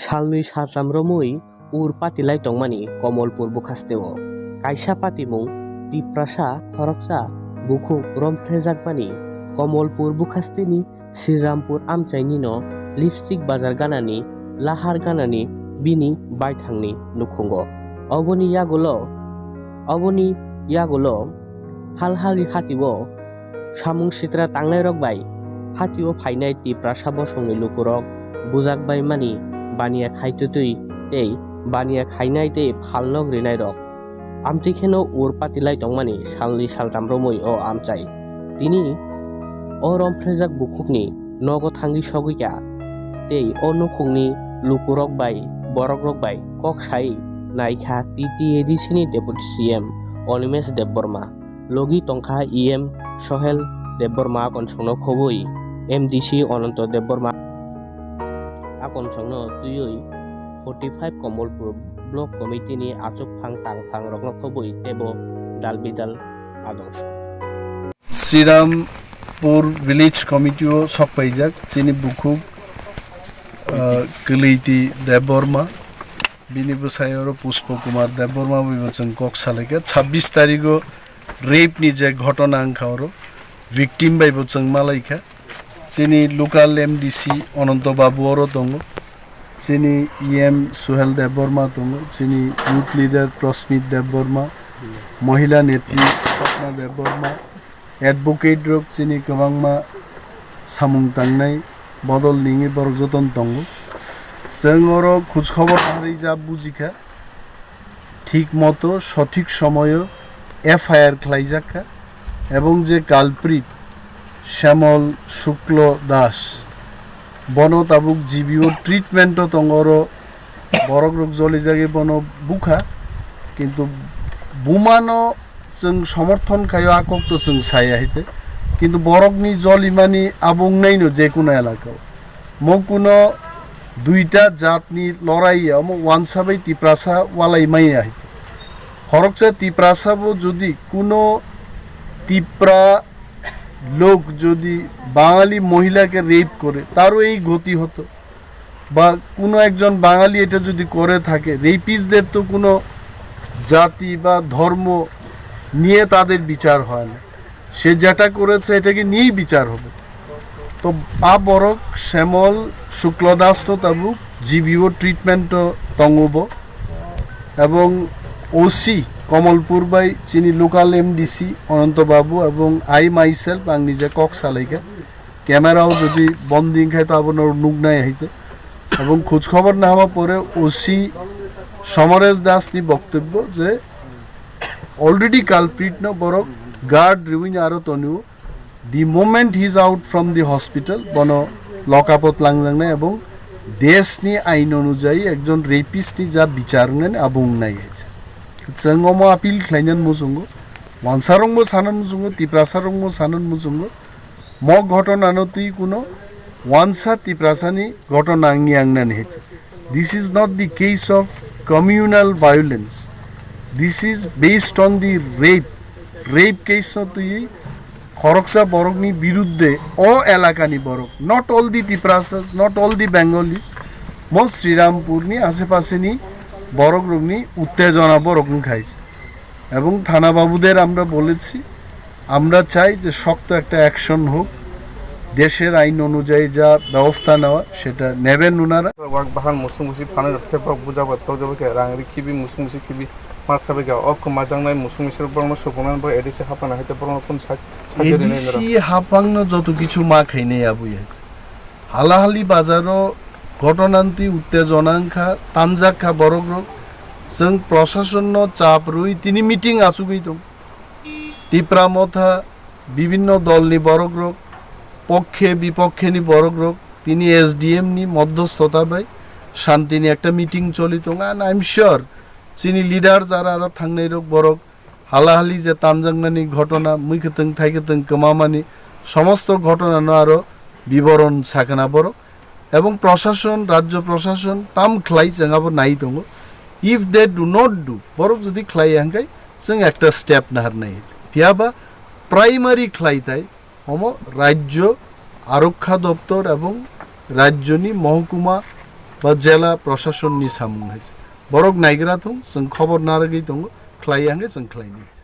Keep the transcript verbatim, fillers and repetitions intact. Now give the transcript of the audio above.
Salnwi saltham romwi ur patilai tongmani Komolpur bukhasteo. Kaisa patimung Tiprasa khoroksa bukhuk romphrejakmani Komolpur bukhasteni Srirampur amchainino Lipstick bazar ganani lahar ganani bini baithangni nukhungo. Oboni yagulo, oboni yagulo hal hali hatio samung sitra tangnairok bai hatio phainai Tiprasa bosongni lukurok bujak bai mani baniya khaitutwi tei baniya khainai tei phalnok rinairok. Amtwi kheno ur patilai tongmani salnwi saltham romwi o amchai. Tini o romphreijak bukhukni nogo thangwi sogwi kha tei o nukhungni lukurok bai borokrok bai kok sai naikha T T A D C ni Deputy C M Animesh Debbarma. Logi tongkha E M Sohel Debbarma akonsongno khobwi M D C Ananto Debbarma akonsongno twiwi forty five Komolpur Block Committee ni achukphang tangphang rokno khobwi teibo dal bidal adongso. Srirampur Village Committee o sokpaijak chini bukhuk, ah, Kwlwiti Debbarma, bini bwsai oro Pushpa Kumar Debbarma bai bo chwng kok salaikha. Chhabbish tarigo rape ni je ghotona wngkha oro, victim bai bo chwng malaikha. Chini local M D C Ananto Babu oro tongo, chini E M Suhel Debbarma tongo, chini youth leader Prosmit Debbarma, mohila netri Swapna Debbarma, advocate rok chini kwbangma samung tangnai bodol ningwi borok jotono tongo. Chwng oro khuj khobor narwi ja bujikha. Thik moto sothik somoyo F I R khlaijak kha ebong je culprit Shyamol Shukla Das, bono tabuk G B O treatment o tongo, oro borok rok jolijagwi bono bukha, kintu bumano chwng somorthon khaio, a kokto chwng saya hite, kintu borokni jolimani abo wngnaino je kuno elakao. Mo kuno duita jatni lorai ya, omo wansa bai Tiprasa walai maya hai. Khoroksa Tiprasa bo jodi kuno Tipra lok jodi Bangali mohila ke rape kore, taro ei goti hoto. Ba kuno ekjon Bangali eta jodi kore thake, rapist der to kuno jati ba dhormo niye tader bichar hoy na. সে যেটা করেছে এটাকে নিয়েই বিচার হবে। তো a borok Shyamol Shukla Das no tabuk G B O treatment o tongo bo, ebong O C Komolpur bai chini local M D C Ananto Babu ebong I myself ang nije kok salaikha, camera o jodi bondi wngkhai to abono nuknai hai se. Ebong khuj khobor nahama pore O C Somaresh Das ni boktobyo je already culprit no borok guard riwini aro tonio. The moment he is out from the hospital, bono lockup o tlangjaknai ebong deshni ain onujai ekjon rapist ni ja bichar wngnani abo wngnai hai se. Chwng omo appeal khlainani muchungo, wansarokbo sanani muchungo, Tiprasarokbo sanani muchungo. Mo ghotona no twi kuno wansa Tiprasani ghotona wngya wngnani hai se. This is not the case of communal violence. This is based on the rape. Rape case no twi khoroksa borokni birudde o elakani borok, not all the Tiprasas, not all the Bengalis, mo Srirampurni asepaseni borokrokni uttejona borok wngkha hai se. Ebong thana babuder amra bolechi, amra chai je shokto ekta action hok, desher ain onujai ja byabostha newa seta neben onara. Wak bahan musung musi phanai rok khe borok buja ba tok jabo khe rang ri khibi musung musi khibi mar khabai kha. O kwmajaknai musung musi rok borokno supungnani bo A D C haphang hai tei borokno kun sak A D C haphangno joto kichu ma khainai abui hai. Halahali bazaro ghotona ntwi uttejona wngkha, tamjak kha borokrok. Chwng prosasonno chap rwui tini meeting achugwi tong. Tipra Motha, bibinno dolni borokrok, pokkhe bipokkheni borokrok, tini S D M ni modhosthota bai shantini ekta meeting choli tong. And I'm sure chini leader jara aro thangnairok borok halahali je tamjaknani ghotona, mui kwtwng thai kwtwng kwmamani somosto ghotona no aro biboron sakna borok. Ebong proshason, rajyo proshason tam khlai chwng abo nai tongo. If they do not do, borok jodi khlai ya hwnkhe chwng ekta step naharnai. Phiyaba primary khlai tai omo rajyo arokha doptor ebong rajyoni mohokuma ba jela proshasonni samung hai se. Borok naigra thung, chwng khobor narwgwi tongo, khlai ya hwnkhe chwng khlainai.